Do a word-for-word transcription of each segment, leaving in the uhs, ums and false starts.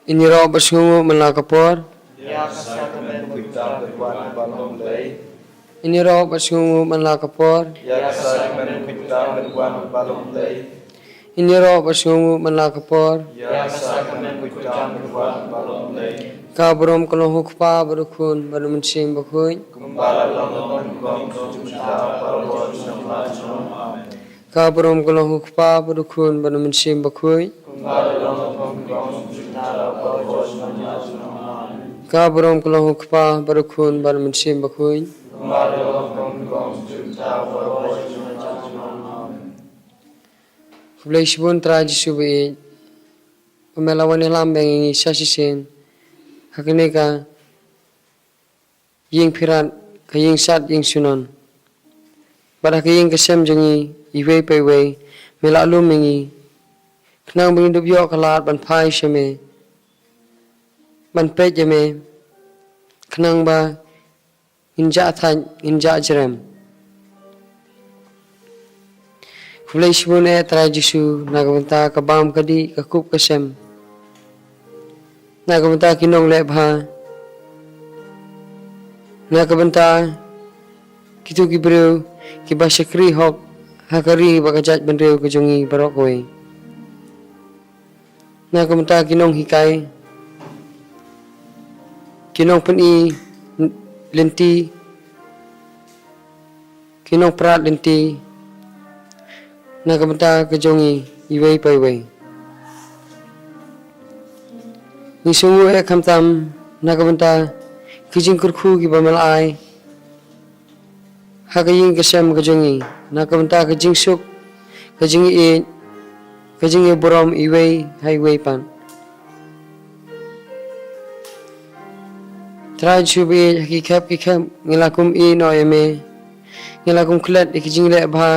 In ïaroh bad sngewnguh man la ka por. Ïa ka sa ka men kuit tam bad wan ba long Blei. In ïaroh bad sngewnguh man la ka por. Ïa ka sa ka men kuit tam bad wan ba long Blei. In ïaroh bad sngewnguh man la ka por. Ïa ka sa ka men kuit tam bad wan ba long Blei. Ka burom ka long ha u Kpa bad u Khun bad u Mynsiem Bakhuid. Kumba la long ha kaba nyngkong, junom junom, baroh junom junom. Amen. Ka burom ka long ha u Kpa bad u Khun bad u Mynsiem Bakhuid. Ka burom ka long ha u Kpa bad u Khun bad u Mynsiem Bakhuid. Khublei shibun Trai Jisu ba ïeit, ba me la wan ïalam biang ïa ngi sa shisien ha kane ka ïing pyrshah, ka ïing sat ïing sunon. Bad ha ka ïing ka sem jong ngi iwei pa iwei, me la lum ïa ngi, khnang ba ngin dup ïoh ka lad ban phai sha me, ban peit ïa me, khnang ba ngin jah thait, ngin jah jrem. Khublei shibun eh Trai Jisu, na ka bynta ka bam ka dih, ka kup ka sem, na ka bynta ki nongleh bha, na ka bynta kito ki briew kiba shakri hok ha ka ri bad ka jaitbynriew ka jong ngi baroh kawei. Na ka bynta ki nonghikai, ki nongpyni lynti, ki nongprat lynti, na ka bynta ka jong ngi iwei pa iwei. Ngi sngewnguh eh khamtam na ka bynta ki jingkyrkhu kiba me la ai ha ka ïing ka sem ka jong ngi, na ka bynta ka jingsuk, ka jingïeit, ka jingïaburom iwei ha iwei pat. Trai Jisu ba ïeit, ha ki khep ki khep ngi la kum ïehnoh ïa me, ngi la kum klet ïa ki jingleh bha,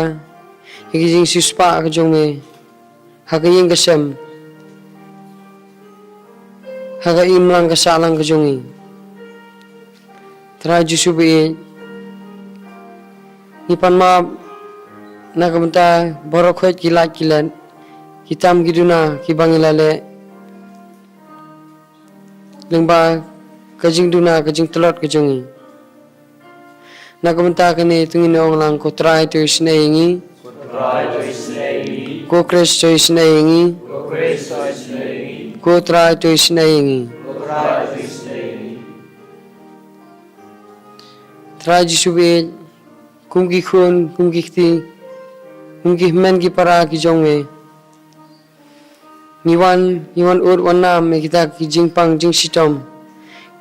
ïa ki jingsiewspah ka jong me ha ka ïing ka sem, ha ka imlang ka sahlang ka jong ngi. Trai Jisu ba ïeit, ngi pan map na ka bynta baroh khoit ki lait ki let, ki tam ki duna kiba ngi la leh lyngba ka jingduna, ka jingtlot ka jong ngi. Na ka bynta kane to ngin ong lang, ko Trai to isynei ïa ngi. Ko Trai to isynei ïa ngi. Ko Khrist to isynei ïa ngi. Ko Khrist to isynei ïa ngi. Ko Trai to isynei ïa ngi. Ko Trai to isynei ïa ngi. Trai Jisu ba ïeit, kum ki khun, kum ki kti, kum ki hynmen ki para ki jong me, ngi wan, ngi wan ud wan nam ïa kita ki jingpang jingshitom,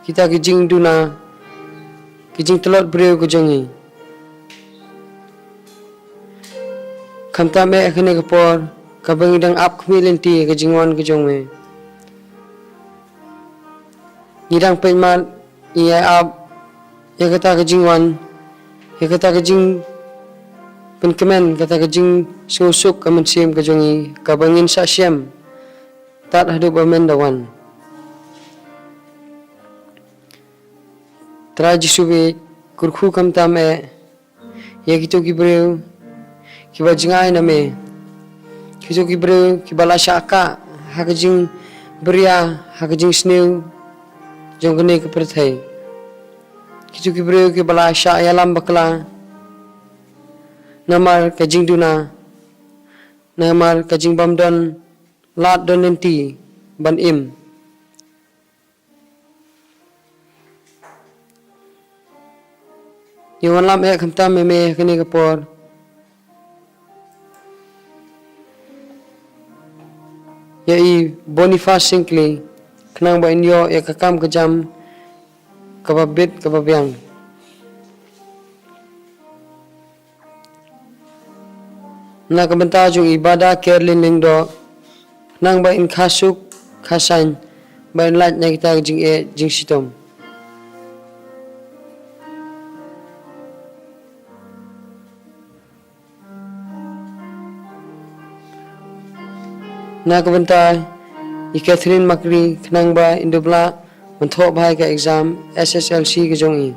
kita ki jingduna, ki jingtlot briew ka jong ngi. Khamtam eh ha kane ka por kaba ngi dang ap khmih lynti ïa ka jingwan ka jong me, ngi dang peit mad, ngi ïai ap ïa kata ka jingwan, ïa kata ka jingpynkmen, kata ka jingsngewsuk ka mynsiem ka jong ngi, kaba ngin sa shem tad haduh ba men da wan. Trai Jisu ba ïeit, kyrkhu khamtam eh ïa kito ki briew kiba jngai na me, kito ki briew kiba la shah kah ha ka jingpyrshah, ha ka jingsniew jong kane ka pyrthei, kito ki briew kiba la shah ïalam bakla namar ka jingduna, namar ka jingbym don lad don lynti ban im. Ngi wanlam eh khamtam ïa me ha kane ka por, ïa i Boniface Syngkli, khnang ba in ïoh ïa ka kam ka jam kaba bit kaba biang. Na ka bynta jong i Bada Kerlin Lyngdoh, khnang ba in kha suk kha saiñ, ba in lait na kita ki jingeh jingshitom. Na ka bynta i Catherine Makri, khnang ba in dup lah ban thoh bha ïa ka exam S S L C ka jong i.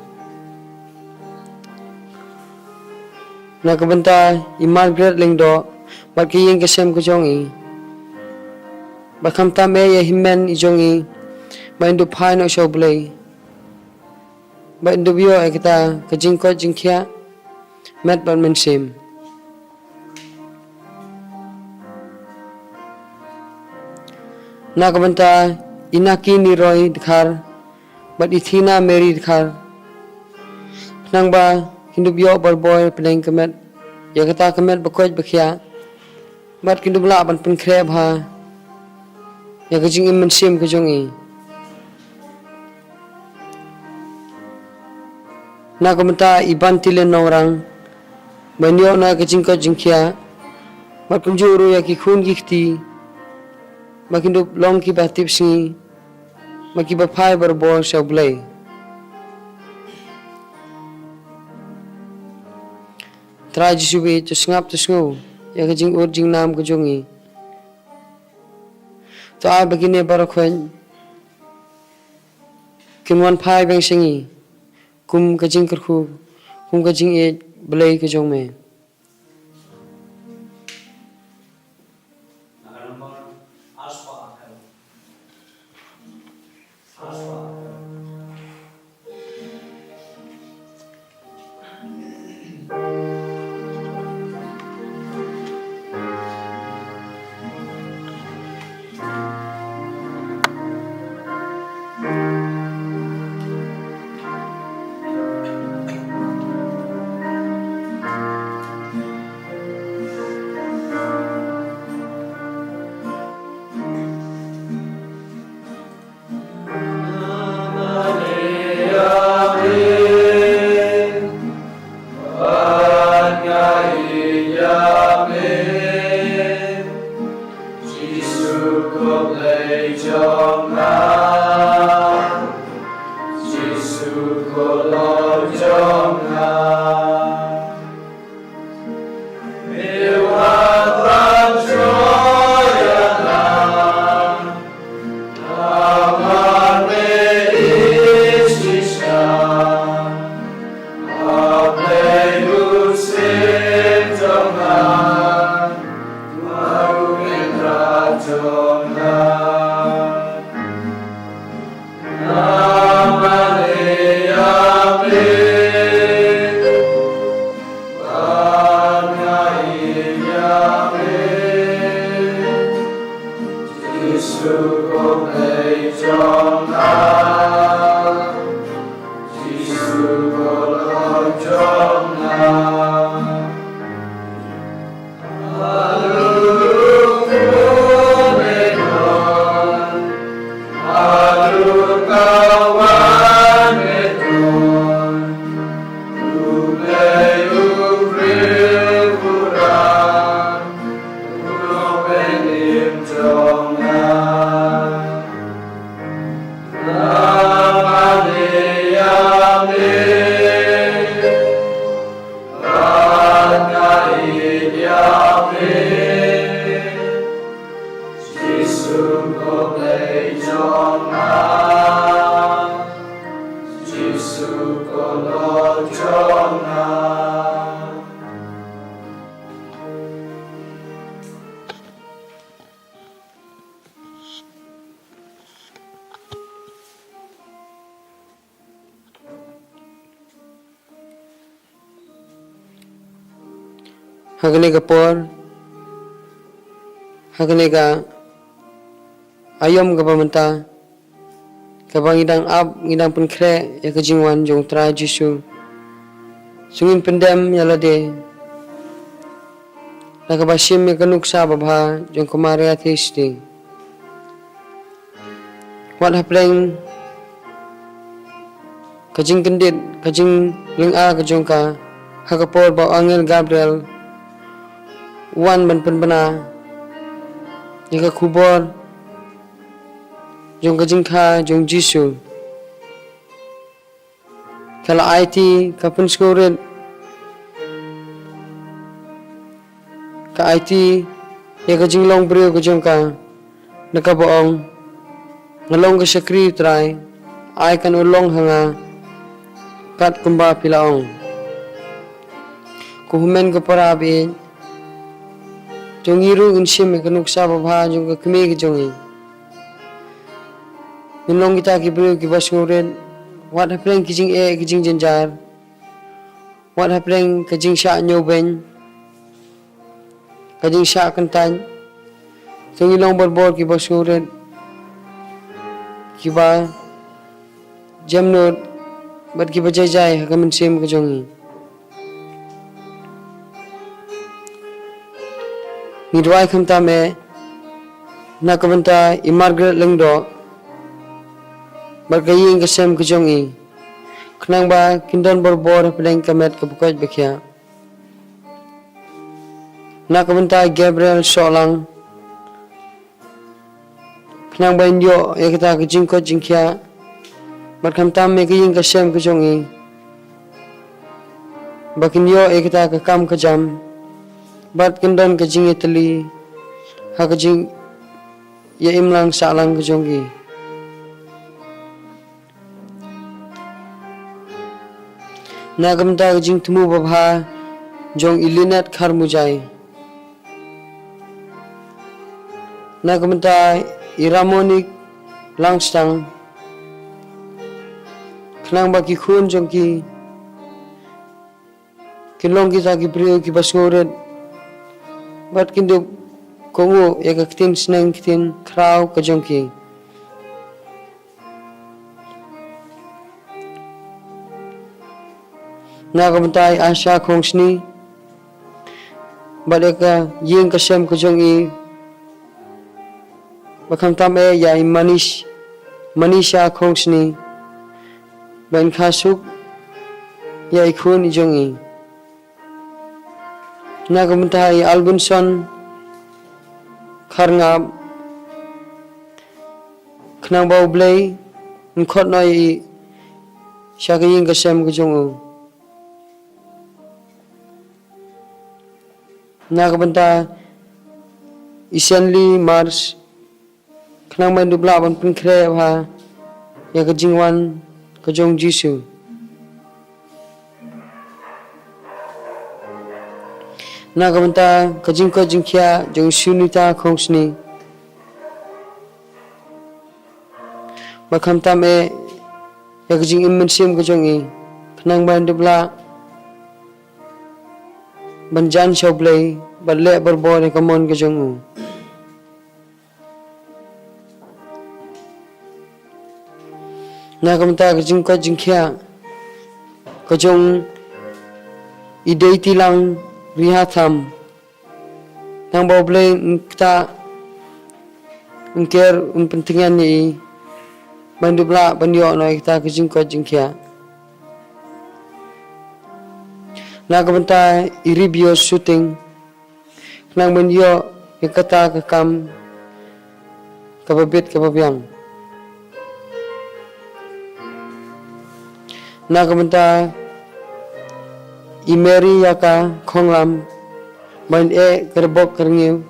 Na ka bynta i Margaret Lyngdoh bad ka ïing ka sem ka jong i, bad khamtam eh ïa i hynmen i jong i, ba in dup phai noh sha U Blei, ba in dup ïoh ïa kata ka jingkoit jingkhiah met bad mynsiem. Na ka bynta i Naki Niroi Dkhar bad i Thina Mary Dkhar, khnang ba kin dup ïoh barabor pdeng ka met ïa kata ka met ba koit ba khiah, bad kin dup lah ban pynkhreh bha ïa ka jingim mynsiem ka jong i. Na ka bynta i Bantilen Nongrang, ba in ïoh na ka jingkoit jingkhiah, bad kumjuh ruh ïa ki khun ki kti, ba kin dup long kiba tipsngi, ba kiba phai barabor sha U Blei. Trai Jisu, ba to sngap to sngew ïa ka jingud jingnam ka jong i. To ai ba kine baroh khoit kin wan phai biang sha ngi kum ka jingkyrkhu, kum ka jingïeit Blei ka jong me. Ha kane ka por, ha kane ka aïom kaba mynta, kaba ngi dang ap, ngi dang pynkhreh ïa ka jingwan jong U Trai Jisu, to ngin pyndem ïa lade da kaba shim ïa ka nuksa babha jong ka Maria Theisotti. Wat hapdeng ka jingkyndit, ka jinglynga ka jong ka, ha ka por ba u angel Gabriel u wan ban pynbna ïa ka khubor jong ka jingkha jong U Jisu, ka la aiti, ka pynsngewrit, ka aiti ïa ka jinglong briew ka jong ka, da kaba ong, "Nga long ka shakri U Trai, ai kan urlong ha nga kat kumba phi la ong." Ko hynmen ko para baieit, to ngi ruh ngin shim ïa ka nuksa babha jong ka kmie ka jong ngi. Ngin long kita ki briew kiba sngewrit, wat hapdeng ki jingeh ki jingjynjar, wat hapdeng ka jingshah ñiewbeiñ, ka jingshah kyntait. To ngin long barabor kiba sngewrit, kiba jemnud, bad kiba jai jai ha ka mynsiem ka jong ngi. Ngi duwai khamtam eh na ka bynta i Margaret Lyngdoh bad ka ïing ka sem ka jong i, khnang ba kin don barabor hapdeng ka met kaba koit ba khiah. Na ka bynta i Gabriel Sohlang, khnang ba in ïoh ïa kata ka jingkoit jingkhiah, bad khamtam ïa ka ïing ka sem ka jong i, ba kin ïoh ïa kata ka kam ka jam, bad kin don ka jingïatylli ha ka jingïaimlang sahlang ka jong ki. Na ka bynta ka jingthmu babha jong i Lynette Kharmujai. Na ka bynta i Ramonique Langstang, khnang ba ki khun jong ki kin long kita ki briew kiba sngewrit, bad kin dup kohnguh ïa ka ktien sneng ktien khraw ka jong ki. Na ka bynta i Asha Khongsni bad ïa ka ïing ka sem ka jong i, bad khamtam eh ïa i Manish, Manisha Khongsni, ba in kha suk ïa i khun i jong i. Na ka bynta i Albinson Kharngap, khnang ba U Blei un khot noh ïa i sha ka ïing ka sem ka jong u. Na ka bynta i Senli Mars, khnang ba in dup lah ban pynkhreh bha ïa ka jingwan ka jong Jisu. Na ka bynta ka jingkoit jingkhiah jong i Sunita Khongsni, bad khamtam eh ïa ka jingim mynsiem ka jong i, khnang ba in dup lah ban jan sha U Blei bad leh barabor ïa ka mon ka jong u. Na ka bynta ka jingkoit jingkhiah ka jong i Deitilang Rihatham, khnang ba U Blei un ktah, un ker, un pyntngen ïa i, ban dup lah ban ïoh noh ïa kata ka jingkoit jingkhiah. Na ka bynta i Ribio Shooting, khnang ban ïoh ïa kata ka kam kaba bit kaba biang. Na ka bynta i Mary Yaka Khonglam, ban eh ka rebok ka rngiew,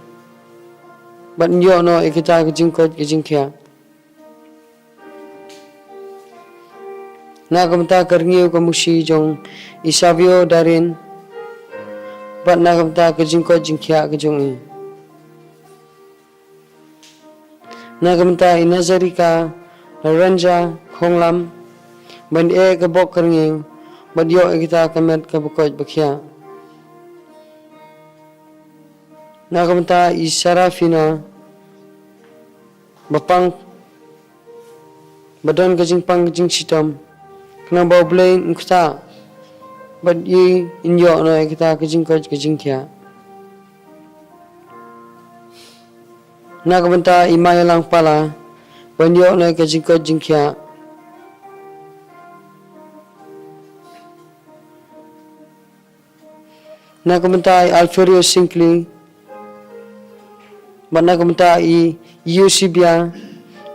ban ïoh noh ïa kata ka jingkoit ka jingkhiah. Na ka bynta ka rngiew ka mushi jong i Savio Darin, bad na ka bynta ka jingkoit jingkhiah ka jong i. Na ka bynta i Nazarika Lorenza Khonglam, ban eh ka bok ka rngiew, bad ïoh ïa kita ka met kaba koit ba khiah. Na ka bynta i Sarafina, ba pang, ba don ka jingpang ka jingshitom, khnang ba U Blei un ktah, bad i in ïoh noh ïa kata ka jingkoit ka jingkhiah. Na ka bynta i Maya Langpala, ban ïoh noh ïa ka jingkoit jingkhiah. Na ka bynta i Alferio Singkli, bad na ka bynta i Eusebia,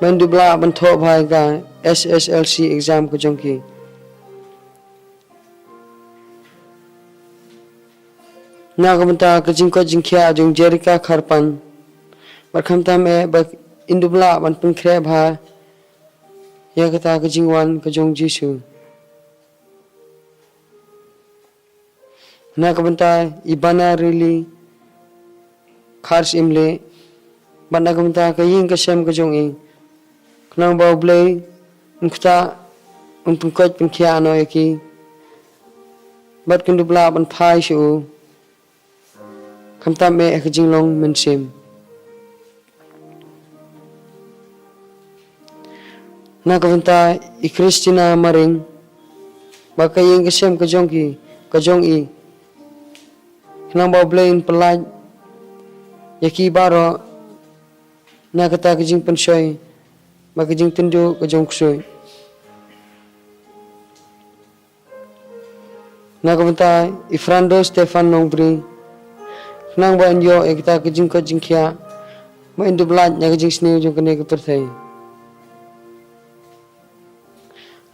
ban dup lah ban thoh bha ïa ka S S L C exam ka jong ki. Na ka bynta ka jingkoit jingkhiah jong Jerika Kharpan, bad khamtam eh ba in dup lah ban pynkhreh bha ïa kata ka jingwan ka jong Jisu. Na ka bynta i Bana Rili Khar Syiemlieh, bad na ka bynta ka ïing ka sem ka jong i, Khnang ba U Blei un ktah, un pynkoit pynkhiah noh ïa ki, bad kin dup lah ban phai sha u, khamtam eh ha ka jinglong mynsiem. Na ka bynta i Christina Maring bad ka ïing ka sem ka jong ki, ka jong i, khnang ba U Blei un pyllait ïa ki baroh na kata ka jingpynshoi bad ka jingtynjuh ka jong u ksuid. Na ka bynta i Fernando Stefan Nongbri, khnang ba un ïoh ïa kata ka jingkoit jingkhiah, ba un dup lait na ka jingsniew jong kane ka pyrthei.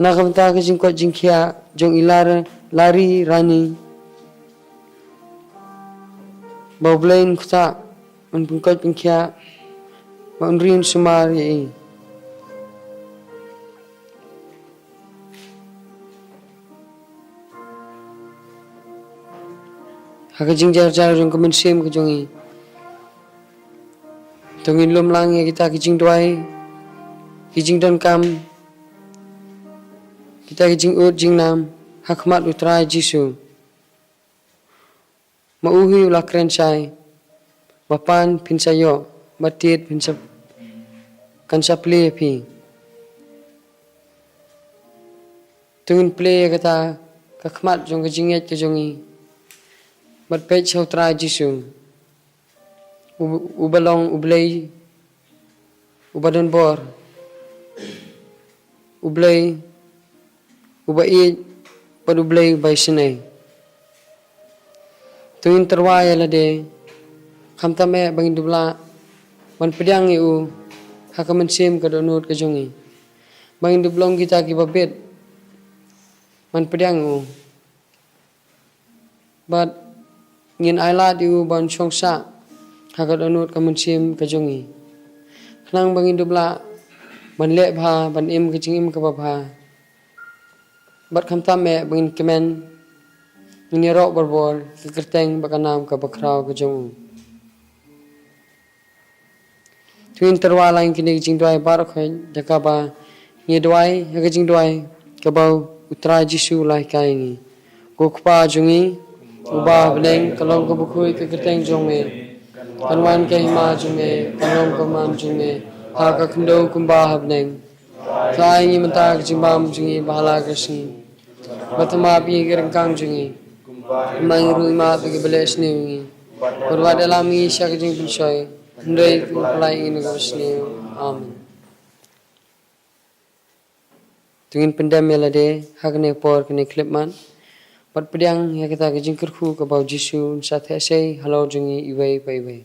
Na ka bynta ka jingkoit jingkhiah jong i Lar-, Lari Rani, ba U Blei un ktah, un pynkoit pynkhiah, ba un ri un sumar ïa i. Ha ka jingjarjar jong ka mynsiem ka jong i, to ngin lum lang ïa kita ki jingduwai, ki jingdonkam, kita ki jingud jingnam ha khmat U Trai Jisu. Ma u hi u la kren shai, ba pan phin sa ïoh, ba tied phin sa, kan sa plie ïa phi. To ngin plie ïa kata ka khmat jong ka jingngeit ka jong i, bad peit sha U Trai Jisu, u, uba long U Blei uba don bor, U Blei uba ïeit, bad U Blei uba isynei. To ngin tyrwa ïa lade, khamtam eh ba ngin dup lah ban pdiang ïa u ha ka mynsiem ka dohnud ka jong i, ba ngin dup long kita kiba bit ban pdiang ïa u. Bad ngin ailad ïa u ban shong sah ha ka dohnud ka mynsiem ka jong i, khnang ba ngin dup lah ban leh bha, ban im ka jingim kaba bha. Bad khamtam eh ba ngin kmen, ngin ïaroh barabor ka kyrteng bad ka nam kaba khraw ka jong u. To ngin tyrwa lang kine ki jingduwai baroh khoit da kaba ngi duwai ha ka jingduwai kaba U Trai Jisu u la hikai ïa ngi. Ko Kpa jong ngi uba ha bneng, ka long kaba khuid ka kyrteng jong me. Kan wan ka hima jong me, kan long ka mon jong me ha ka khyndew kumba ha bneng. To ai ngi mynta ka jingbam jong ngi ba ha la ka sngi. Bad to map ïa ki ryngkang jong ngi, kumba ngi ruh ngi map ïa kiba leh sniew ïa ngi. Bad wat ïalam ngi sha ka jingpynshoi, hynrei to pynlait ngi na kaba sniew. Amen. To ngin pyndem ïa lade ha kane ka por, kane ka khyllipmat, bad pdiang ïa kata ka jingkyrkhu kaba U Jisu un sa theh sei halor jong ngi iwei pa iwei.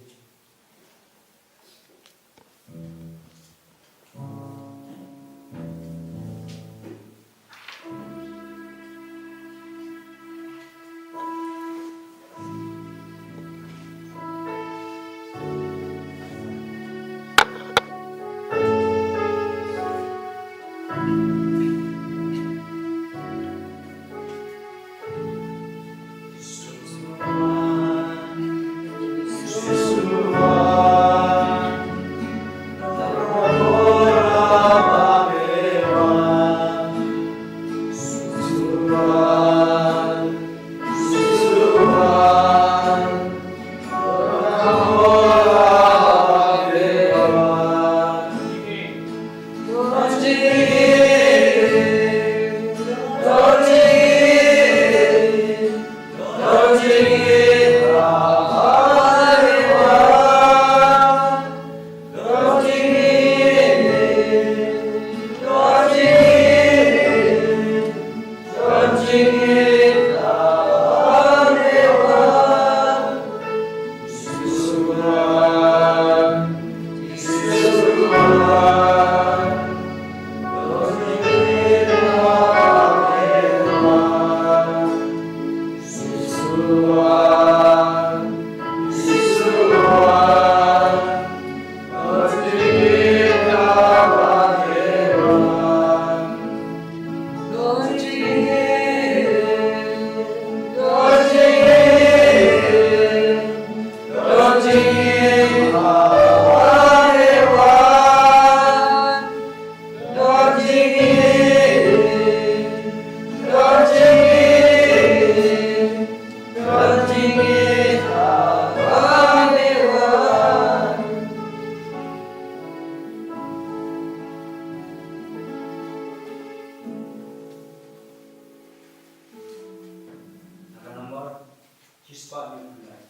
Spah minit ngai.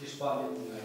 Spah minit ngai.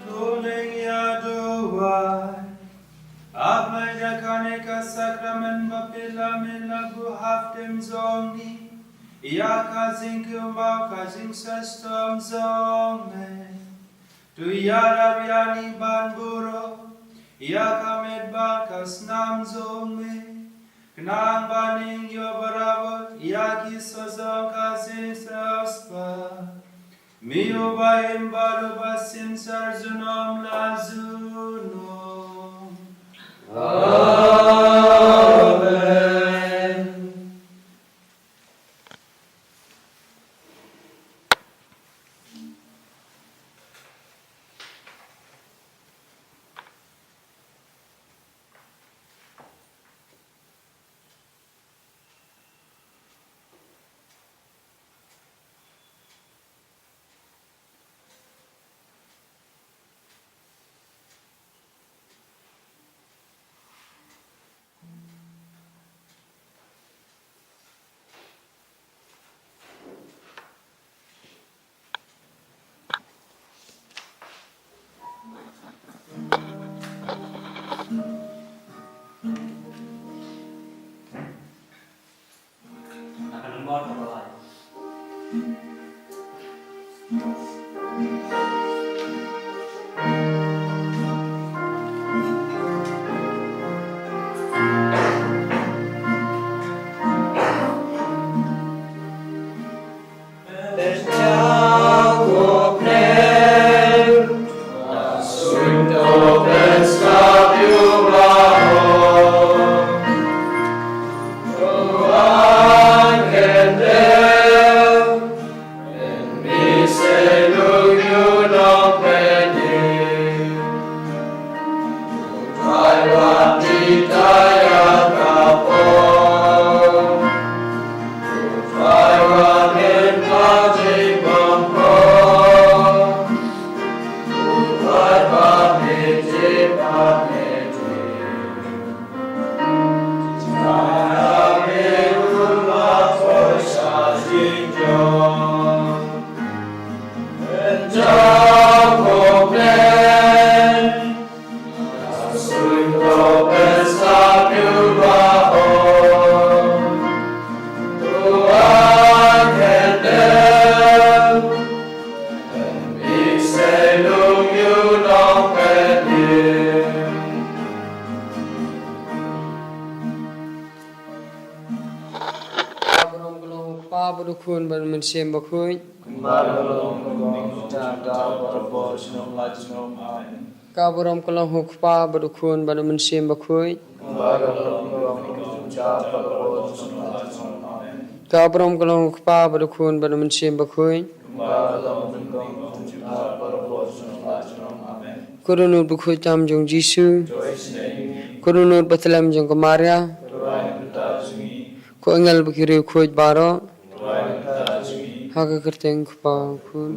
To leh ïa duwai. Ap leh ïa kane ka sakramen ba phi la mih la buh hapdeng jong ngi, ïa ka jingkyrmen ka jingsngewsih jong me. To ïarap ïa ngi ban burom ïa ka met bad ka snam jong me, khnang ba ngin ïoh barabor ïa ki sla jong ka jingsngewsih. Me uba im bad uba synshar junom la junom. Amen. Khun bad u Mynsiem Bakhuid. Kumba ka long, ka long, ka long, ka long, ka long. Ka burom ka long ha u Kpa bad u Khun bad u Mynsiem Bakhuid. Ka burom ka long ha u Kpa bad u Khun bad u Mynsiem Bakhuid. Ko Dohnud Bakhuid tam jong u Jisu. Ko Dohnud Bathlem jong ka Maria. Ko Angel bad ki riewkhuid baroh. Ha ka kyrteng u Kpa, u Khun.